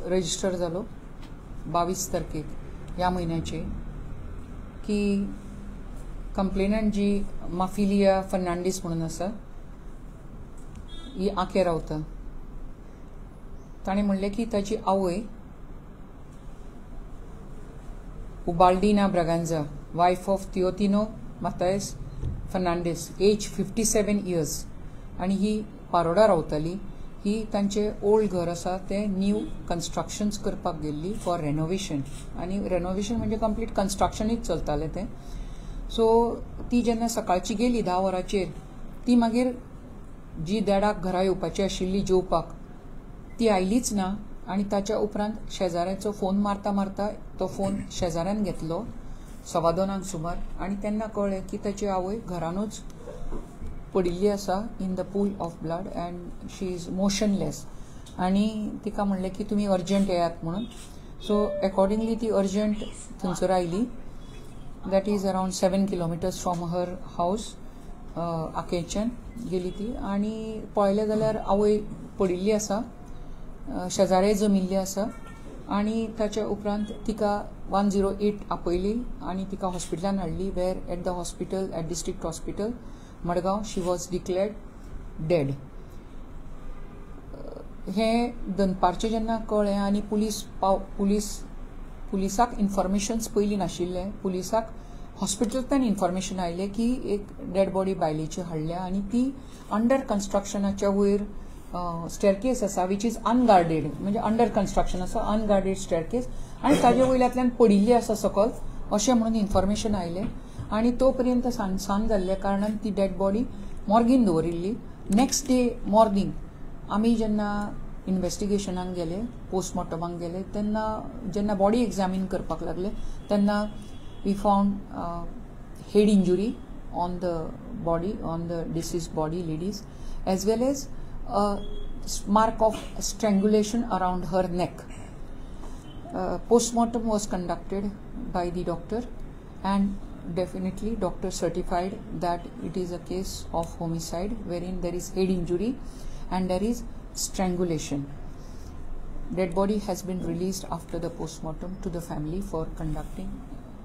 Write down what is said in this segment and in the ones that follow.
Register जालो 22 तारखेक ह्या म्हयन्याचे की कंप्लेनंट जी माफिलिया फर्नांडीस म्हणून आसा, ही आके रावता. ताणें म्हणलें की ताची आवय Ubaldina Braganza, wife of Theotino Mathias Fernandes, age 57 years, आनी ही पारोडा रावताली. ही तांचें ओल्ड घर आसा तें न्यू कन्स्ट्रक्शन्स करपाक गेल्ली फॉर रेनोवेशन, आनी रेनोवेशन म्हणजे कंप्लीट कन्स्ट्रक्शनूच चलतालें तें. सो ती जेन्ना सकाळची गेली 10 वरांचेर, ती मागीर जी देडाक घरा येवपाची आशिल्ली जेवपाक ती आयलीच ना. आनी ताच्या उपरांत शेजाऱ्याचो फोन मारता मारता तो फोन शेजाऱ्यान घेतलो 2:15 सुमार, आनी तेन्ना कळ्ळें की ताची आवय घरानूच पडिल्ली आसा in the pool of blood and she is motionless. आनी तिका म्हणलें की तुमी अर्जंट येयात म्हणून. सो एकॉर्डिंगली ती अर्जंट थंयसर आयली. That is around 7 kilometres from her house, आकेच्यान गेली ती. आनी पळयलें जाल्यार आवय पडिल्ली आसा, शेजारे जमिल्ली आसा. आनी ताच्या उपरांत तिका 108 आपयली आनी तिका हॉस्पिटलान हाडली, where at the hospital at district hospital Madgaon she was declared dead. हें दनपारचें जेन्ना कळ्ळें आनी पुलिसाक इन्फॉर्मेशन्स पयलीं नाशिल्लें. पुलिसाक हॉस्पिटलांतल्यान इन्फॉर्मेशन आयलें की एक डेड बॉडी बायलेची हाडल्या आनी ती अंडर कन्स्ट्रक्शनाच्या वयर स्टेरकेस आसा, which is unguarded, म्हणजे अंडर कन्स्ट्रक्शन आसा, अनगार्डेड स्टेरकेस, आनी ताजे वयल्यांतल्यान पडिल्ली आसा सकल अशें म्हणून इन्फॉर्मेशन आयलें. आनी तो पर्यंत सांज जाल्ल्या कारणान ती डेड बॉडी मॉर्गीन दवरिल्ली. नेक्स्ट डे मॉर्निंग आमी जेन्ना इन्वेस्टिगेशनाक गेले, पोस्टमॉर्टमाक गेले, तेन्ना जेन्ना बॉडी एग्जामीन करपाक लागले तेन्ना we found head injury on the body, on the deceased body ladies, as well as mark of strangulation around her neck. Postmortem was conducted by the doctor and definitely doctor certified that it is a case of homicide wherein there is head injury and there is strangulation. Dead body has been released after the postmortem to the family for conducting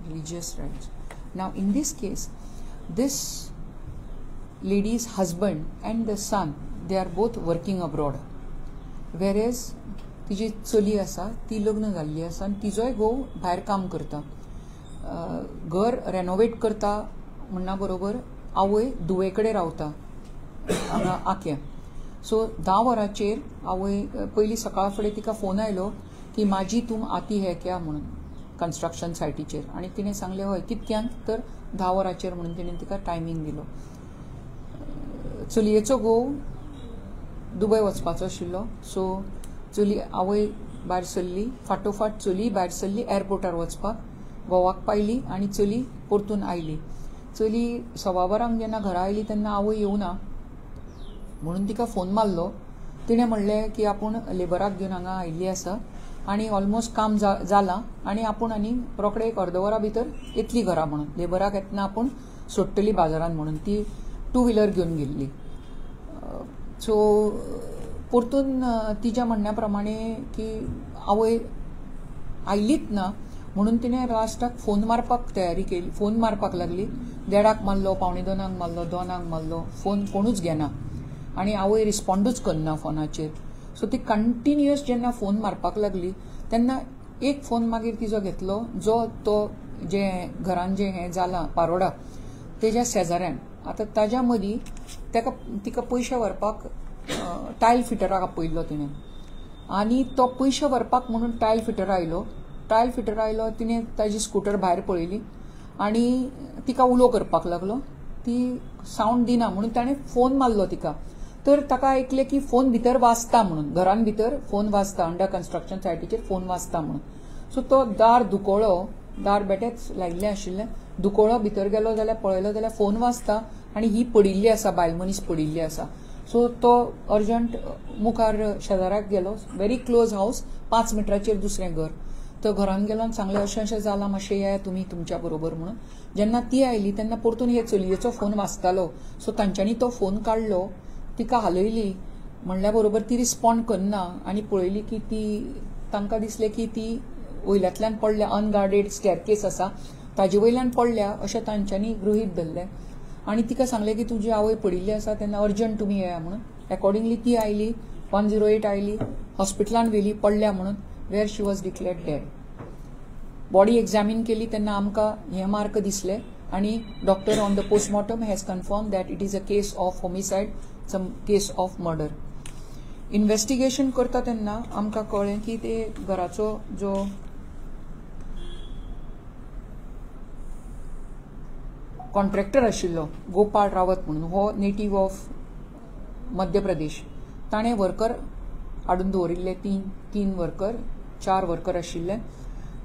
religious rites. Now in this case, this lady's husband and the son, they are both working abroad, whereas तिजी चली आसा ती लग्न जाल्ली आसा आनी तिजोय घोव भायर काम करता. घर रेनोवेट करता म्हणना बरोबर आवय धुवे कडेन रावता हांगा आक्या. सो 10 वरांचेर आवय पयलीं सकाळ फुडें तिका फोन आयलो की माजी तूं आती है क्या म्हणून कन्स्ट्रक्शन सायटीचेर, आनी तिणें सांगलें हय कितक्यांक, तर 10 वरांचेर म्हणून तिणें तिका टायमींग दिलो. चलयेचो घोव दुबय वचपाचो आशिल्लो, सो चली आवय भायर सरली, फाटोफाट चली भायर सरली एअरपोर्टार वचपाक, घोवाक पायली आनी चली परतून आयली. चली 1:15 वरांक जेन्ना घरा आयली तेन्ना आवय येवना म्हणून तिका फोन मारलो. तिणें म्हणलें की आपूण लेबराक घेवन हांगा आयिल्ली आसा आनी ऑलमोस्ट काम जालां आनी आपूण आनी रोखडे एक अर्द वरा भितर येतली घरा म्हणून, लेबराक येतना आपूण सोडटली बाजारान म्हणून ती 2 व्हिलर घेवन गेल्ली. सो परतून तिच्या म्हणण्या प्रमाणे की आवय आयलीच ना म्हणून तिणें लास्टाक फोन मारपाक तयारी केली, फोन मारपाक लागली. 1:30 मारलो, 1:45 मारलो, 2 मारलो, फोन कोणूच घेना आनी आवय रिस्पोंडूच करना फोनाचेर. सो ती कंटिन्युअस जेन्ना फोन मारपाक लागली तेन्ना एक फोन मागीर तिजो घेतलो, जो तो जे घरान जें हें जालां पारोडा तेज्या शेजाऱ्यान. आतां ताज्या मदीं ताका तिका पयशे व्हरपाक टायल फिटराक आपयल्लो तिणें, आनी तो पयशे व्हरपाक म्हणून टायल फिटर आयलो. टायल फिटर आयलो, तिणें ताजी स्कुटर भायर पळयली आनी तिका उलो करपाक लागलो. ती सावंड दिना म्हणून ताणें फोन मारलो तिका, तर ताका आयकलें की फोन भितर वाजता म्हणून, घरान भितर फोन वाजता, अंडर कन्स्ट्रक्शन सायटीचेर फोन वाजता म्हणून. सो तो दार दुकोळो, दार बेटेच लायिल्लें आशिल्लें, दुकोळो भितर गेलो जाल्यार पळयलो जाल्यार फोन वाजता आनी ही पडिल्ली आसा, बायल मनीस पडिल्ली आसा. सो तो अर्जंट मुखार शेजाराक गेलो, व्हेरी क्लोज हावस, 5 मिटराचेर दुसरें घर. तो घरान गेलो आनी सांगलें अशें अशें जालां, मातशें येया तुमी तुमच्या बरोबर म्हणून. जेन्ना ती आयली तेन्ना परतून हे चलयेचो फोन वाजतालो. सो तांच्यांनी तो फोन काडलो, तिका हालयली, म्हणल्या बरोबर ती रिस्पॉन्ड करना आनी पळयली की ती तांकां दिसलें की ती वयल्यांतल्यान पडल्या, अनगार्डेड स्टॅरकेस आसा ताजे वयल्यान पडल्या अशें तांच्यांनी गृहीत धरलें आनी तिका सांगलें की तुजी आवय पडिल्ली आसा तेन्ना अर्जंट तुमी येया म्हणून. एकॉर्डिंगली ती आयली, 108 आयली, हॉस्पिटलान व्हेली पडल्या म्हणून, where she was declared dead. Body examine केली तेन्ना आमकां हे मार्क दिसले आनी doctor on the postmortem has confirm that it is a case of homicide, some case of murder. Investigation करता तेन्ना आमकां कळ्ळें की ते घराचो जो कॉन्ट्रॅक्टर आशिल्लो गोपाळ रावत म्हणून, हो नेटीव ऑफ मध्य प्रदेश, ताणें वर्कर हाडून दवरिल्ले, तीन वर्कर, 4 वर्कर आशिल्ले.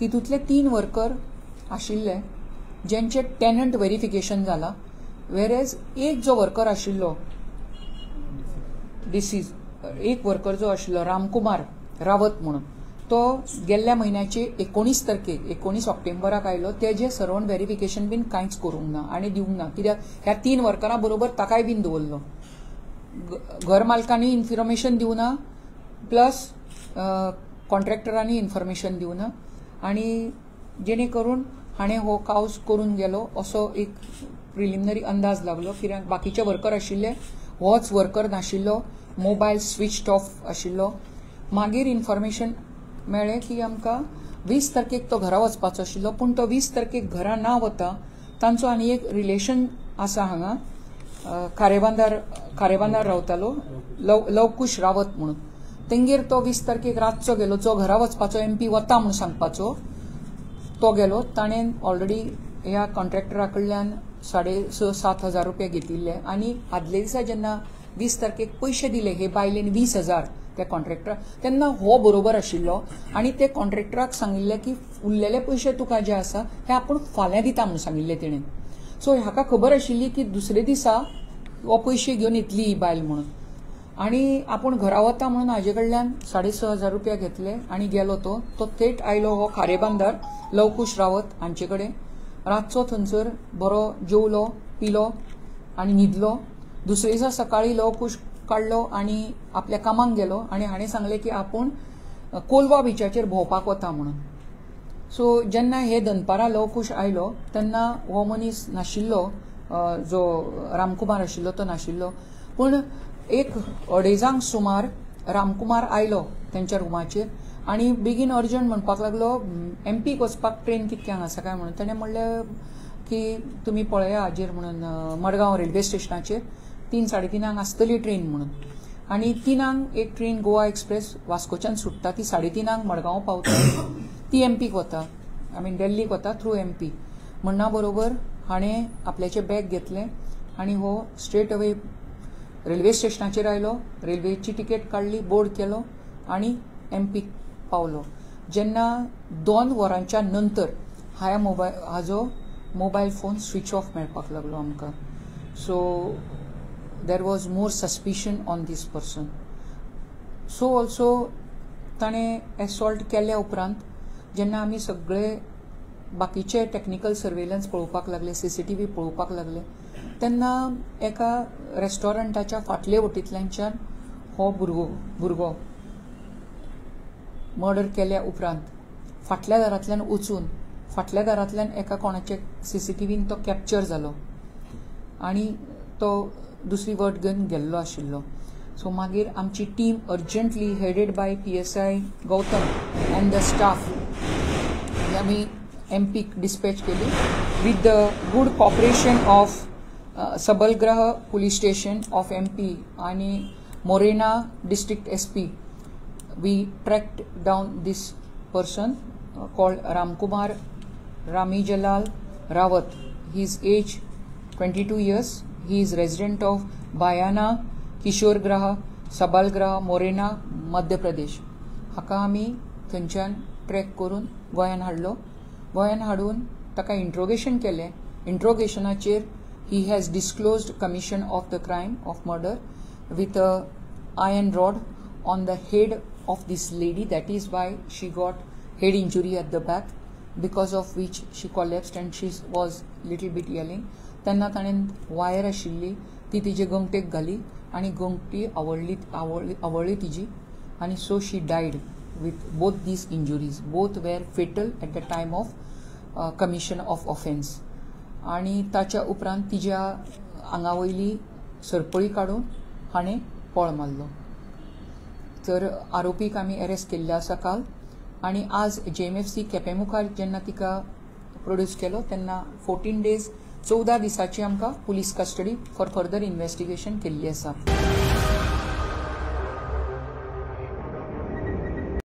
तितूंतले 3 वर्कर आशिल्ले जेंचे टेनंट वेरिफिकेशन जाला, वेरेज एक जो वर्कर आशिल्लो डिसीज, एक वर्कर जो आशिल्लो रामकुमार रावत म्हणून, तो गेल्ल्या म्हयन्याचे 19 तारखेक 19 ऑक्टोबराक आयलो. तेजे सर्वंट वेरिफिकेशन बीन कांयच करूंक ना आनी दिवंक ना, कित्याक ह्या 3 वर्करां बरोबर ताकाय बीन दवरलो. घर मालकांनी इन्फॉर्मेशन दिवना, प्लस कॉन्ट्रॅक्टरांनी इन्फॉर्मेशन दिवना आनी जेणे करून हाणें हो कावस करून गेलो असो एक प्रिलिमिनरी अंदाज लागलो. कित्याक बाकीचे वर्कर आशिल्ले, होच वर्कर नाशिल्लो, मोबायल स्विच्ड ऑफ आशिल्लो. मागीर इन्फॉर्मेशन मेळ्ळें की आमकां 20 तारखेक तो घरा वचपाचो आशिल्लो, पूण तो 20 तारखेक घरा ना वता तांचो आनी एक रिलेशन आसा हांगा खारेबांदार रावतालो लवकुश रावत म्हणून, तेंगेर तो 20 तारखेक रातचो गेलो. जो घरा वचपाचो एमपी वता म्हूण सांगपाचो तो गेलो. ताणें ऑलरेडी ह्या कॉन्ट्रॅक्टरा कडल्यान 6,500-7 हजार रुपया घेतिल्ले आनी आदले दिसा जेन्ना 20 तारखेक पयशे दिले हे बायलेन 20,000 त्या कॉन्ट्रॅक्टराक, तेन्ना हो बरोबर आशिल्लो आनी ते कॉन्ट्रॅक्टराक सांगिल्ले की उरलेले पयशे तुका जे आसा हे आपूण फाल्यां दिता म्हूण सांगिल्ले तेणें. सो हाका खबर आशिल्ली की दुसरे दिसा हो पयशे घेवन येतली ही बायल म्हणून आनी आपूण घरा वता म्हणून हाजे कडल्यान 6,500 रुपया घेतले आनी गेलो. तो तो थेट आयलो हो खारेबांदार लवकुश रावत हांचे कडेन. रातचो थंयसर बरो जेवलो पिलो आनी न्हिदलो. दुसरे दिसा सकाळीं लवकुश काडलो आनी आपल्या कामाक गेलो आनी हाणें सांगलें की आपूण कोलवा बिचाचेर भोंवपाक वता म्हणून. सो जेन्ना हे दनपारां लवकुश आयलो तेन्ना हो मनीस नाशिल्लो, जो रामकुमार आशिल्लो तो नाशिल्लो, पूण एक 2:30 सुमार रामकुमार आयलो तेंच्या रुमाचेर आनी बेगीन अर्जंट म्हणपाक लागलो एमपीक वचपाक ट्रेन कितक्यांक आसा काय म्हणून. तेणें म्हणलें की तुमी पळया हाजेर म्हणून मडगांव रेल्वे स्टेशनाचेर 3-3:30 आसतली ट्रेन म्हणून. आनी 3 एक ट्रेन गोवा एक्सप्रेस वास्कोच्यान सुट्टा, ती 3:30 मडगांव पावता, ती एमपीक वता, I mean दिल्लीक वता थ्रू एमपी. म्हणना बरोबर हाणें आपल्याचें बॅग घेतलें आनी हो स्ट्रेट अवे रेल्वे स्टेशनाचेर आयलो, रेल्वेची तिकेट काडली, बोर्ड केलो आनी एमपीक पावलो. जेन्ना 2 वरांच्या नंतर ह्या मोबायल हाजो मोबायल फोन स्विच ऑफ मेळपाक लागलो आमकां. So there was more suspicion on this person. So also ताणें एसॉल्ट केल्या उपरांत जेन्ना आमी सगळे बाकीचे टॅक्निकल सर्वेलन्स पळोवपाक लागले, CCTV पळोवपाक लागले, तेन्ना एका रेस्टॉरंटाच्या फाटले वटेंतल्यानच्यान हो भुरगो मर्डर केल्या उपरांत फाटल्या दारांतल्यान वचून फाटल्या दारांतल्यान एका कोणाचे CCTVन तो कॅप्चर जालो आनी तो दुसरी वट घेवन गेल्लो आशिल्लो. सो मागीर आमची team urgently headed by PSI Gautam and the staff आमी एमपीक डिस्पॅच केली with the good cooperation of Sabalgarh police station of MP आनी Morena district SP. We tracked down this person called Ramkumar Ramijalal Rawat. His age 22 years. He is resident of Bayana, Kishorgraha, Sabalgraha, Morena, Madhya Pradesh. हाका आमी थंयच्यान track करून गोंयान हाडलो. गोंयान हाडून ताका इंट्रोगेशन केलें. इंट्रोगेशनाचेर he has disclosed commission of the crime of murder with a iron rod on the head of this lady. That is why she got head injury at the back, because of which she collapsed and she was little bit yelling. तेन्ना ताणें wire आशिल्ली ती तिजे गंगटेक घाली आनी गंगटी आवळ्ळी तिजी आनी so she died. with both these injuries. Both were fatal at the time of commission of offence. आनी ताच्या उपरांत तिज्या आंगा वयली सरपळी काडून हाणें पळ मारलो. तर आरोपीक आमी अरेस्ट केल्ले आसा काल आनी आज JMFC केपें मुखार जेन्ना तिका प्रोड्यूस केलो तेन्ना 14 days 14 दिसाची आमकां police custody for further investigation केल्ली आसा.